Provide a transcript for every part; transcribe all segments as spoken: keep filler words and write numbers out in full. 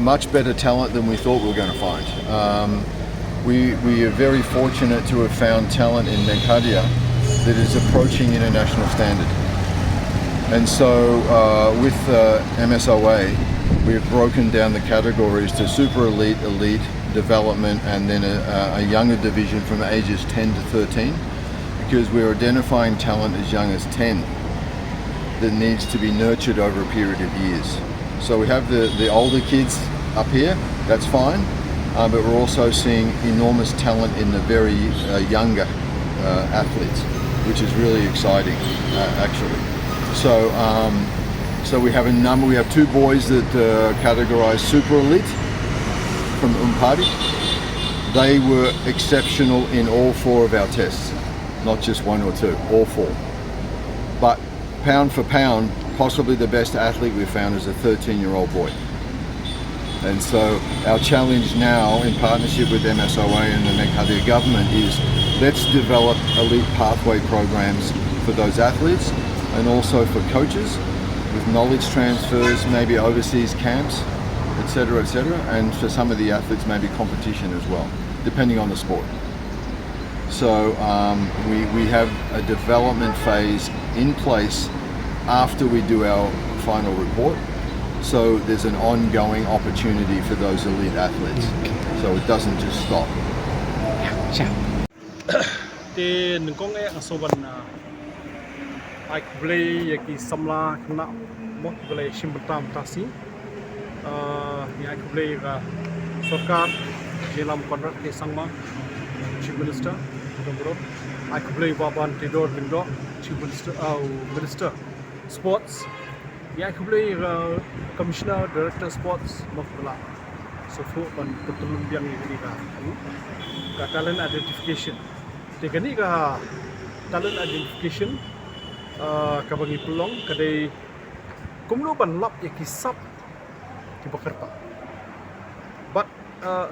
Much better talent than we thought we were going to find. Um, we, we are very fortunate to have found talent in Meghalaya that is approaching international standard. And so uh, with uh, M S O A, we have broken down the categories to super elite, elite, development, and then a, a younger division from ages ten to thirteen, because we're identifying talent as young as ten that needs to be nurtured over a period of years. So we have the, the older kids up here, that's fine, uh, but we're also seeing enormous talent in the very uh, younger uh, athletes, which is really exciting, uh, actually. So, um, so we have a number. We have two boys that uh, categorise super elite from Umpadi. They were exceptional in all four of our tests, not just one or two, all four. But pound for pound, possibly the best athlete we found is a thirteen-year-old boy. And so our challenge now, in partnership with M S O A and the Meghalaya government, is let's develop elite pathway programs for those athletes, and also for coaches with knowledge transfers, maybe overseas camps, et cetera, et cetera, and for some of the athletes, maybe competition as well, depending on the sport. So um, we, we have a development phase in place after we do our final report. So there's an ongoing opportunity for those elite athletes. So it doesn't just stop. Te nyngkong eh nga sngewbha ban ai khublei ïa ki samla khynnah mo kiba la shim bynta mynta shi. Ngi ai khublei ïa ka sorkar jingïalam Conrad K Sangma, Chief Minister, Conrad. Ai khublei ïa Bah Banteidor Lyngdoh, Chief Minister, Minister Sports. Ngi ai khublei ïa ka Commissioner, Director Sports mo kiba la sngewthuh ban pyntyllun biang ïa kane ka talent identification. Te kane ka talent identification kaba ngi pynlong ka dei kumno ban lap ïa ki sap kiba kyrpang. Bad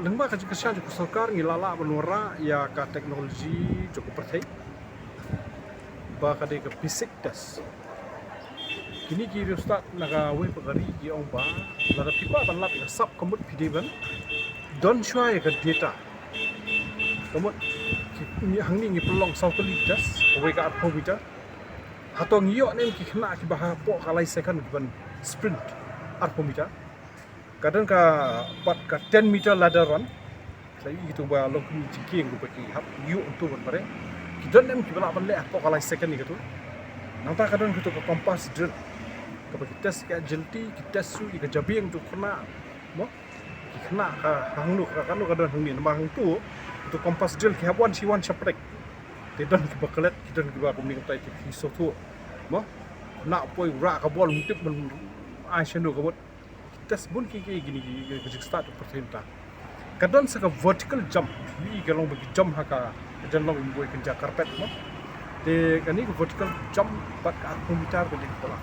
lyngba ka jingkyrshan jong ka sorkar ngi la lah ban wanrah ïa ka technology jong ka pyrthei ba ka dei ka PISIC test. Kine ki riewstad na kawei pat ka ri ki ong ba lada phi kwah ban lap ïa ka sap ka mut phi dei ban don shuwa ïa ka data. Ka mut hangne ngi pynlong saw tylli ki test, kawei ka arphew meter. Hato ngi ïoh ne em ki khynnah kiba hapoh ka lai second kiban sprint arphew meter? Ka don ka pat ka ten meter ladder run. Sa ïohi kito ba long kine jingkieng kiba ki hap ïoh hangto ban mareh. Ki don ne em kiba lah ban leh hapoh ka lai second ïa kato? Nangta ka don kito ka compass drill kaba ki test ïa ka agility, ki test ruh ïa ka jabieng jong u khynnah mo. Ki khynnah ka hangno ka, kano ka don hangne namar hangto kito compass drill ki hap wan shi wan sha pdeng. Te don kiba klet, ki don kiba kumne kumtai, te ki sngewthuh mo. Khynnah poi rah ka bol, um tip ban ai shano ka mut. Test bun ki, ki, kine ki, ki jingstad u pyrthei mynta. Ka don sa ka vertical jump, ïohi ka long ba ki jump ha ka jan long, um buh ïa ka carpet mo. Te kane ka vertical jump bad ka arphew meter ka dei kaba la,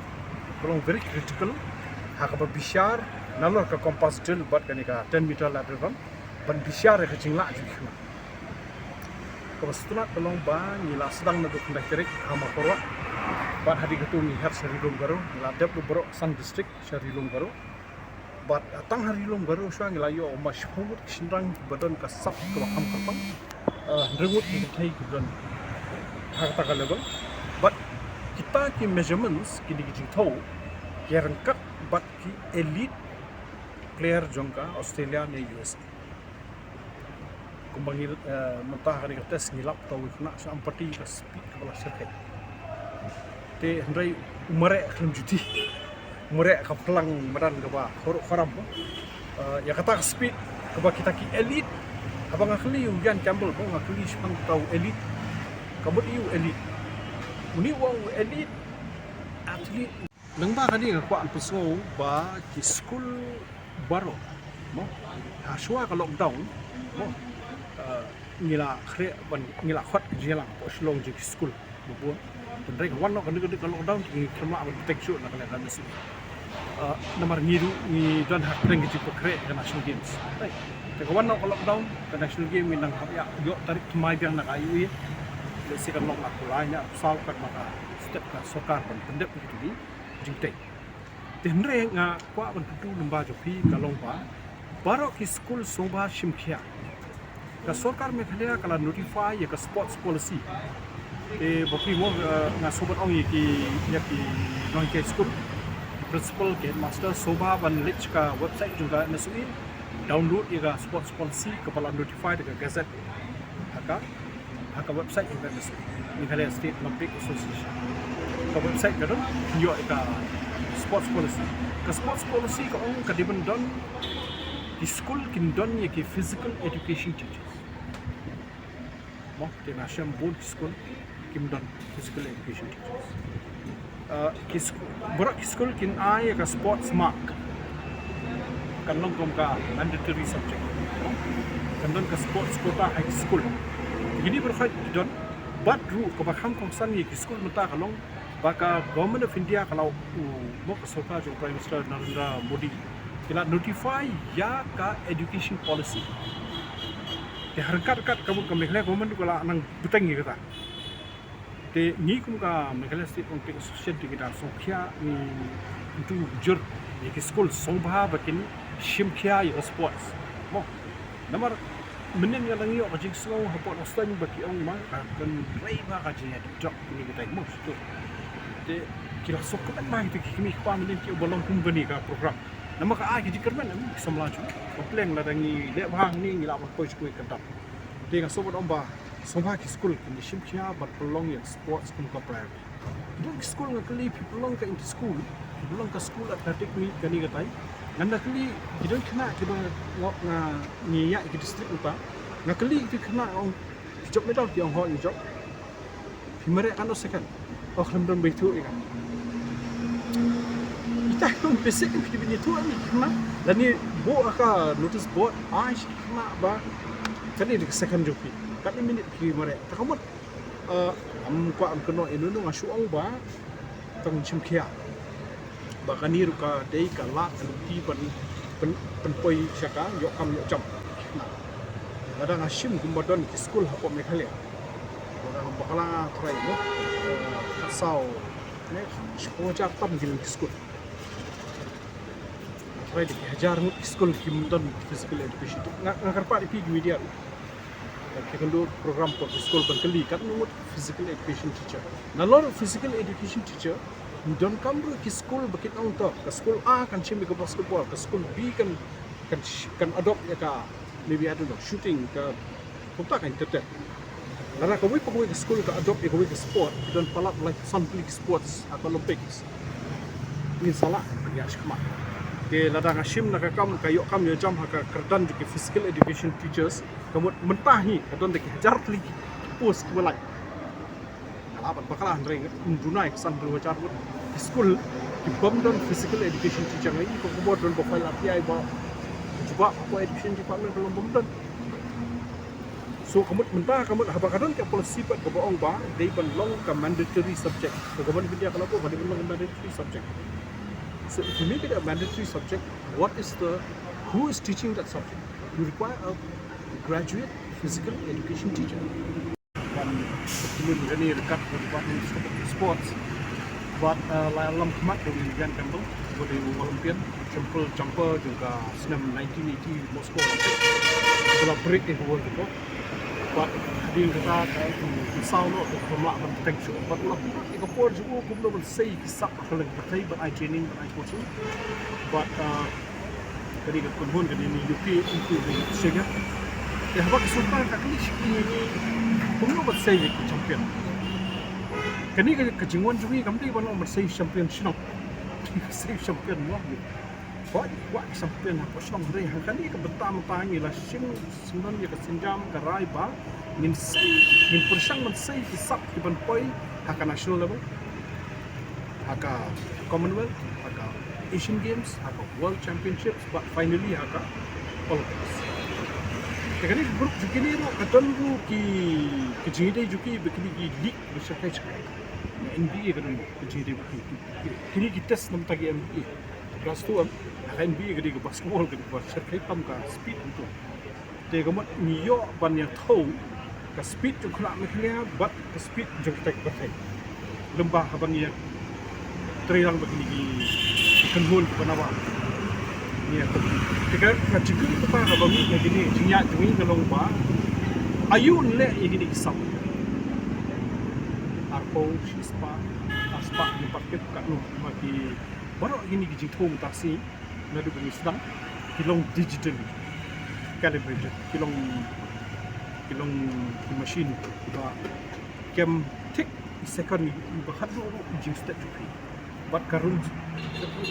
ka long very critical ha kaba bishar nalor ka compass drill bad kane ka ten meter ladder run ban bishar ïa ka jinglah jong ki khynnah. Kaba sngewtynnat ka long ba ngi la sdang naduh khyndai tarik ha Mawkyrwat bad hadien kato ngi her sha Ri Lum Garo, ngi la dep ruh baroh san district sha Ri Lum Garo. Bad tang ha Ri Lum Garo shuwa ngi la ïoh ma shiphew ngut ki shynrang kiba don ka sap kaba kham kyrpang. Hynriew ngut ki kynthei kiba don ha kata ka level. Bad kita ki measurements, kine ki jingthew, ki ryngkat bad ki elite player jong ka Australia ne U S A. Kumba ngi mynta ha kane ka test ngi lap tang uwei u khynnah sha Ampati ka speed kaba la shyrkhei. Te hynrei u mareh khlem juti, u mareh ka phlang madan kaba khurum mo. Ïa kata ka speed kaba kita ki elite, haba nga kylli u Ian Campbell mo, nga kylli shaphang uta u elite. Ka mut ïa u elite. Une u ong u elite athlete. Lyngba kane nga kwah ban pynsngew ba ki skul baroh mo, ha shuwa ka lockdown mo, ngi la khreh ban, ngi la khot ka jingïalang hapoh Shillong jong ki skul ba bun. Hynrei ka wan noh kane ka lockdown ngi khlem lah ban bteng shuh na ka lehkai mynsiem. Namar ngi ruh ngi don ha pdeng ka jingpynkhreh ka National Games. Te ka wan noh ka lockdown, ka National Game ngi nang hap ïa ïoh tarik thymmai biang na ka I O A. Lehse kan long arphew lai ne arphew saw katba ka step ka sorkar ban pyndep ïa kito ki jingtei. Te hynrei nga kwah ban kyntu lyngba jong phi ka long ba Baroh ki skul sngewbha shim khia. Ka sorkar Meghalaya ka la notify ïa ka sports policy. Te ba phi mo, eh, nga sngewbha ban ong ïa ki, ïa ki nonghikai skul, ki principal, ki headmaster, sngewbha ban leit sha ka website jong ka M S O E, download ïa ka sports policy kaba la notify da ka gazette. Ha ka ha ka website jong ka M S O E, Meghalaya State Olympic Association. Ka website ka don, ïoh ïa ka sports policy. Ka sports policy ka ong ka dei ban don, ki skul kin don ïa ki physical education teachers. Mo, te nga shem bun ki skul kim don physical education teachers. Uh, ki sku-, baroh ki skul kin ai ïa ka sports mark. Kan long kum ka mandatory subject. Kan don ka sports quota ha ki skul. Kine baroh ki don, bad ruh kaba kham kongsan ïa ki skul mynta ka long ba ka Government of India ka la, u, mo, ka sorkar jong Prime Minister Narendra Modi ki la notify ïa ka education policy. Te ha ryngkat ryngkat ka mut ka Meghalaya government ka la nang bteng ïa kata. Te ngi kum ka Meghalaya State Olympic Association te ngi dang sngewkhia, ngi, ngi tu jur ïa ki skul sngewbha ba kin shim khia ïa ka sports. Mo. Namar mynnin nga dang ïoh ka jingsngew hapoh Nongstoiñ ba ki ong ma ka kynrei ba ka jingïadei jop kine ki tai mo shuh. Te ki la sngewkmen ma kita ki kmie kpa mynnin ki ba long kum kane ka program. Namar ka ai ka jingkyrmen em ki samla jong. Ka pleng lada ngi leh bha hangne ngi lah ban poi sha kawei ka dap. Te nga sngewbha ban ong ba sngewbha ki skul kin shim khia ban pynlong ïa sports kum ka priority. Ki don ki skul nga kylli phi pynlong ka inter school, phi pynlong ka school athletic meet kane katai. Ngan da kylli ki don khynnah kiba nga, nga, ngi ïaid ki district uta. Nga kylli ki khynnah ong phi jop medal, ki ong hooid ngi jop. Phi mareh katno second? Oh, khlem don ba ithuh ïa ka. Ita ki ong basic phi dei ban ithuh ïa ki khynnah. Lane buh ha ka notice board, ai sha ki khynnah ba kane dei ka second jong phi, katne minit phi mareh. Te ka mut, eh, ngam kwah ban kynnoh ïa uno uno, nga shu ong ba tang shim khia. Ba kane ruh ka dei ka lad ka lynti ban, ban, ban poi sha ka ïoh kam ïoh jam. Lada nga shim kumba don ki skul hapoh Meghalaya, lada nga bakla nga tharai mo, eh, ka saw ne, shiphew hajar tam ki don ki skul. Nga tharai da ki hajar ngut ki skul kim don physical education. Nga, nga kyrpad ïa phi ki media ruh, ki kynduh program hapoh ki skul ban kylli katno ngut physical education teacher. Nalor physical education teacher, donkam ruh ki skul ba kin ong to ka skul A kan shim ïa ka basketball, ka skul B kan, kan sh-, kan adopt ïa ka, maybe, I don't know, shooting, ka kumta kan tet tet. Lada kawei pa kawei ka skul ka adopt ïa kawei ka sport, ki don palat lai phew san tylli ki sports ha ka Olympics. Ngin sa lah ban ïaid shakhmat. Te lada nga shim na ka kam ka ïoh kam ïoh jam ha ka kyrdan jong ki physical education teachers, ka mut mynta hi ka don da ki hajar tylli ki post kiba lai. Nga lah ban bakla hynrei nga ym duna ïa ka san hynriew hajar ngut ki skul ki bym don physical education teacher. Nga ïohi ka khubor don ba file R T I ba jubab hapoh education department ka long bym don. So ka mut mynta ka mut haba ka don ka policy pat kaba ong ba dei ban long ka mandatory subject. Ka Government of India ka la buh ba dei ban long ka mandatory subject. So if you make it a mandatory subject, what is the, who is teaching that subject? You require a graduate physical education teacher. Ban pynlong kane ryngkat bad Department of Sports. Bad, eh, la ïalam khmat da u Indian Temple, uba dei u Olympian, triple jumper jong ka snem nineteen eighty Moscow Olympic. Uba la break ïa ka world record. Bad hadien kata ka, um, saw noh, ka ym lah ban bteng shuh. Bad u la pynbeit ïa ka por jong u kumno ban sei ki sap ha kylleng pyrthei, ban ai training, ban ai coaching. Bad, eh, Kane ka kynhun kane ka U P, U P ka Australia. Te haba ka sorkar ka kylli sha ngi, kumno ban sei ïa ki champion. Kane ka, ka jingwan jong ngi kam dei ban long ban sei champion shnong. Ka sei champion mo. Kwah, kwah champion hapoh shnong, hynrei ha kane ka bynta mynta ngi la shim, shim don ïa ka sienjam ka rai ba ngin sei, ngin pyrshang ban sei ki sap ki ban poi ha ka national level, ha ka Commonwealth, ha ka Asian Games, ha ka World Championships, bad finally ha ka Olympics. Te kane ka group jong kine ruh ka don ruh ki, ki jingïadei jong ki bad kine ki league ba shyrkhei shyrkhei. N B A ka don ka jingïadei bad ki, ki, kine ki test na bynta ki N B A. Grassroots, ha ka N B A ka dei ka basketball ka dei kaba shyrkhei tam ka speed hangto. Te ka mut ngi ïoh ban ïathuh ka speed jong khynnah Meghalaya bad ka speed jong kita ki pyrthei. Lymba haba ngi ïa trei lang bad kine ki kynhun kiba nabar. Te ka, ka jingkylli kata kaba ngi, ïa kine ki jingïaid jong ngi ka long ba, aïu yn leh ïa kine ki sap. Arphew, shispah, arspah, ngi pat tip katno, namar ki baroh kine ki jingthung mynta shi, naduh ba ngi sdang, ki long digital calibrated, ki long, ki long ki machine kiba kem thik i second, iba khatduh ruh i jingstad jong phi. Bad ka rung,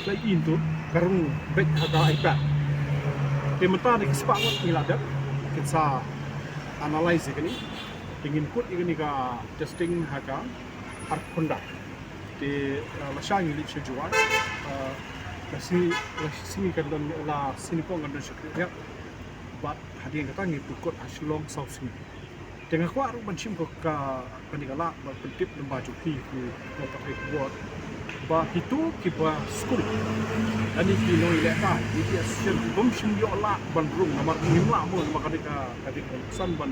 ka in tu, ka rung beit ha ka iPad. Te mynta da ki spah ngut ngi la dep, kin sa analyze ïa kane. Te ngin kut ïa kane ka testing ha ka ar khunda. Te, uh, lashai ngi leit sha Jowai, uh, la sngi, la sngi kan don, la sngi nyngkong kan don sha Khliehriat. Bad hadien kata ngi pynkut ha Shillong saw sngi. Te nga kwah ruh ban shim ka, ka, kane ka lad ban pyntip lyngba jong phi ki nongpynïaid khubor ba kito kiba skul lane ki nongïalehkai, ki association, ki bym shym ïoh lad ban rung namar ngim lah mo, namar ka dei ka, ka dei ka san ban,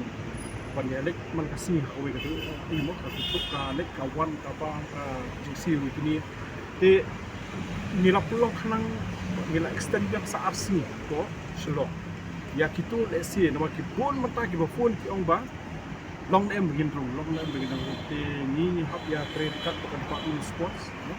ban ïaleit man ka sngi ha kawei ka dei, ïa mo, ka kut ka leit ka wan ka ba ka jingsiew ïa kine. Te ngi la pynlong khnang, ngi la extend biang sa ar sngi ko Shillong. Ïa kito lehse namar ki bun mynta kiba phone ki ong ba long ne em ba ngin rung, long ne em ba ngin rung. Te ngi hap ïa trei ryngkat bad ka Department of Sports, no?